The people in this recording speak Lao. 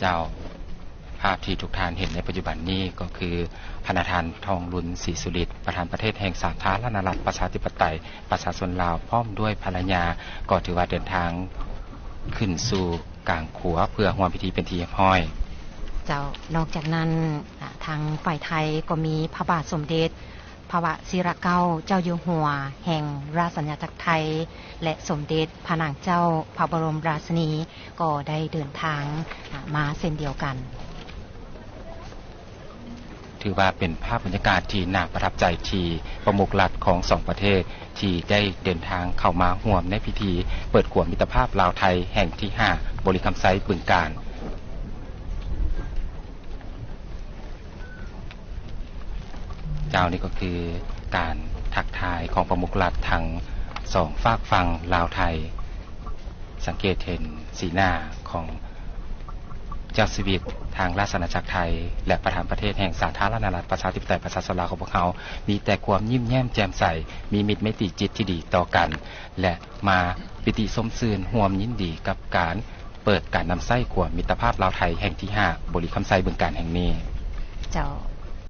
ເຈົ້າ, ພາບທີ່ທຸກທ່ານເຫັນໃນປັດຈຸບັນນີ້ກໍຄື ພະນະທ່ານ ທອງລຸນ ສີສຸລິດ ປະທານປະເທດແຫ່ງສາທາລະນະລັດ ປະຊາທິປະໄຕ ປະຊາຊົນລາວ ພ້ອມດ້ວຍພັນລະຍາ ກໍຖືວ່າເດີນທາງຂຶ້ນສູ່ກາງຂົວ ເພື່ອຮ່ວມພິທີເປັນທີ່ຮຽບຮ້ອຍ. ເຈົ້າ, ນອກຈາກນັ້ນ, ອາ, ທາງຝ່າຍໄທກໍມີພະບາດສົມເດັດ ພະວະຊິລະເກົ້າ ເຈົ້າຢູ່ຫົວແຫ່ງລາຊະອານາຈັກໄທ ແລະ ສົມເດັດພະນາງເຈົ້າພະບໍລົມລາຊະນີ ກໍໄດ້ເດີນທາງ, ອາ, ມາເຊັ່ນດຽວກັນ. ຖືວ່າເປັນພາບບັນຍາກາດທີ່ໜ້າປະທັບໃຈ ທີ່ປະມຸກລັດຂອງສອງປະເທດ ທີ່ໄດ້ເດີນທາງເຂົ້າມາຮ່ວມໃນພິທີເປີດຂົວມິດຕະພາບລາວໄທແຫ່ງທີຫ້າ ບໍລິຄຳໄຊ ບຶງການ. ເຈົ້າ, ນີ້ກໍຄືການທັກທາຍຂອງປະມຸກລັດທັງສອງຟາກຝັ່ງລາວໄທ. ສັງເກດເຫັນສີໜ້າຂອງເຈົ້າຊີວິດທາງລາຊະອານາຈັກໄທ ແລະ ປະທານປະເທດແຫ່ງສາທາລະນະລັດ ປະຊາທິປະໄຕ ປະຊາຊົນລາວຂອງພວກເຮົາ ມີແຕ່ຄວາມຍິ້ມແຍ້ມແຈ່ມໃສ, ມີມິດໄມຕີຈິດທີ່ດີຕໍ່ກັນ ແລະ ມາປິຕິຊົມຊື່ນຮ່ວມຍິນດີກັບການເປີດການນຳໃຊ້ຂົວມິດຕະພາບລາວໄທແຫ່ງທີຫ້າ ບໍລິຄຳໄຊ ບຶງການແຫ່ງນີ້. ເຈົ້າ,